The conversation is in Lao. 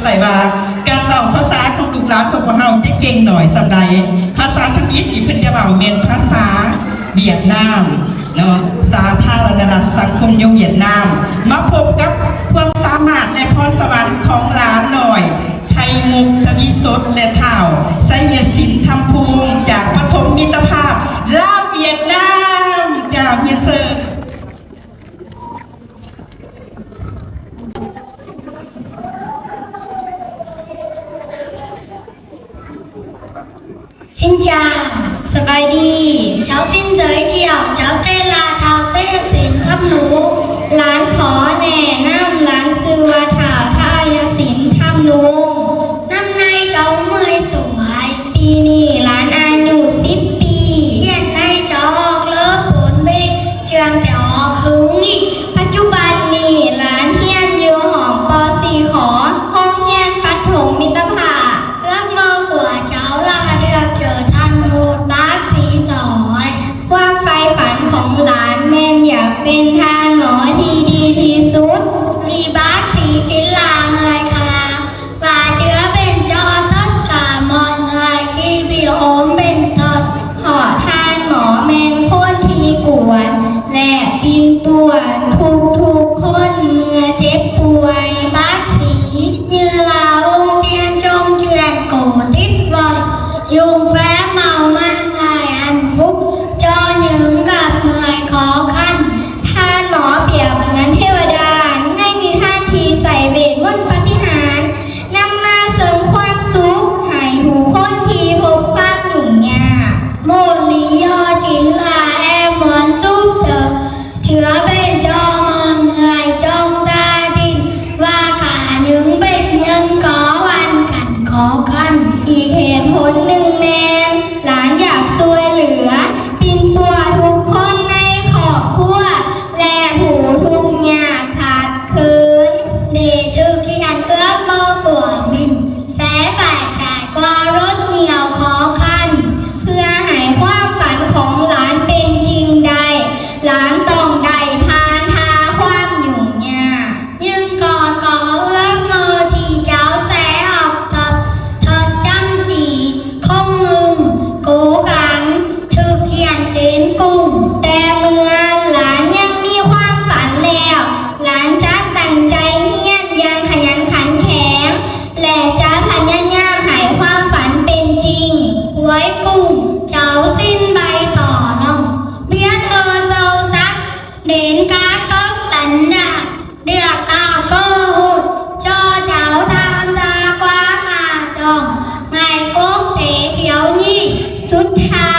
ໄດ້ວ່າ ການເວົ້າພາສາຂອງລູກຫຼານຂອງພວກເຮົາຈະເກັ່ງໜ້ອຍສ່ຳໃດ. ພາສາທຳອິດທີ່ເພິ່ນຈະເວົ້າແມ່ນພາສາຫວຽດນາມເນາະ, ສາທາລະນະລັດສັງຄົມນິຍົມຫວຽດນາມ. ມາພົບກັບຄວາມສາມາດ ແລະ ພອນສະຫວັນຂອງຫຼານນ້ອຍ ໄຂ່ມຸກ ທະວີສົດ ແລະ ທ້າວ ໄຊຍະສິນ ທຳພູງ ຈາກປະຖົມມິດຕະພາບລາວຫວຽດນາມ. ເຈົ້າ ຮຽນເຊີນ. Xin chào, ສະບາຍດີ. ເຈົ້າຊິນເຊີຍ ເຈົ້າ ເຈົ້າເຕລາ ເຈົ້າໄຊຍະສິນ ທຳນູງ. ຫຼານຂໍແນະນຳ, ຫຼານຊື່ວ່າ ທ້າວ ທະຍະສິນ ທຳນູງ. ນ້ຳໃນເຈົ້າເມື່ອຍຕົວຍ. ປີນີ້ຫຼານອາຍຸສິບປີ. ຮຽນໃນຈອກເລີບບົນເວ ເຈື່ອງແຕ່ອອກຄືງນີ້. ປັດຈຸບັນນີ້ຫຼານຮຽນຢູ່ຫ້ອງ ປໍສີ່ ຂໍ ໂຮງຮຽນປະຖົມມິດຕະພາບ. ເລືອກບໍ່ກົວເຈົ້າລະເລືອກເຈີທ່ານໂຫດ ບາກສີສອຍ. ຄວາມໃຝ່ຝັນຂອງຫຼານແມ່ນຢາກເປັນທ່ານໝໍທີ່ດີທີ່ສຸດ. ມີບາກສີຈິນລາເມື່ອຍຄາ ວ່າເຈືອເປັນເຈົ້າຕັດກາມອນເມື່ອຍທີ່ບີໂອມເປັນຕົ້ນ. ເພາະທ່ານໝໍແມ່ນຄົນທີ່ກວນ ແລະ ປິ່ນປົວທຸກໆຄົນເມື່ອເຈັບປ່ວຍ. ບັກສີຍືລາອົງຕຽນຈົງເຈື່ອນໂກຕິດໄວ້ ຍຸງແຟເມົາມາງາຍອັນຄຸກ ຈໍຍືງກັບເມື່ອຍຂໍຄັນ. ທ່ານໝໍປຽບເໝືອນເທວະດາ ໃນນິທານທີ່ໃຊ້ເວດມົນປາຕິຫານ ນຳມາເສີມຄວາມສຸກໃຫ້ຜູ້ຄົນທີ່ພົບຄວາມຫຍຸ້ງຍາກ. ໂມລີຍໍຈິນລາແອມວອນຈຸບເຈີ ເຈືອເປັນເຈົ້າມອນເມື່ອຍຈົ່ງຊາດິນ ວ່າການຍືງເປັນເງິນກໍວັນກັນຂໍຄັນ. ອີກເຫດຜົນໜຶ່ງແມ່ນ ຫຼານຢາກຊ່ວຍເຫຼືອປິ່ນປົວທຸກຄົນໃນຄອບຄົວ ແລະ ຜູ້ທຸກຍາກຂາດເຂີນ. ເດຊຶກຂຽນເອື້ອມບໍ່ກວມມິນ ແຊໄປຈາກວ່າລົດໜຽວຂໍຄັນ ເພື່ອໃຫ້ຄວາມຝັນຂອງຫຼານເປັນຈິງໄດ້ ຫຼານຕ້ອງໄດ້ຜ່ານຜ່າຄວາມຫຍຸ້ງຍາກ. ຍືງກອດກໍເອື້ອມເໝີທີ່ເຈົ້າແຊອອກຕອບ ທອດຈຳຈີ ຄົງງຶງ ໂກກັງ ຖືກຂຽນເຕັນກຸງ. ແຕ່ເມື່ອຫຼານຍັງມີຄວາມຝັນແລ້ວ ຫຼານຈະຕັ້ງໃຈຮຽນຢ່າງຂະຫຍັນຂັນແຂງ ແລະ ຈະພະຍາຍາມໃຫ້ຄວາມຝັນເປັນຈິງ. ກວຍກຸງ ເຈົ້າຊິນໃບຕໍ່ນ້ອງ ບຽນເອີເຈົ້າສັກ ເດນກາກົກຕັນດາ ເດືອກຕາໂກຫຸດ ຈໍເຈົ້າທາມຕາກວ້າຫາດອງ ໄງກົກເຕດຽວນີ້ ສຸດທ້າ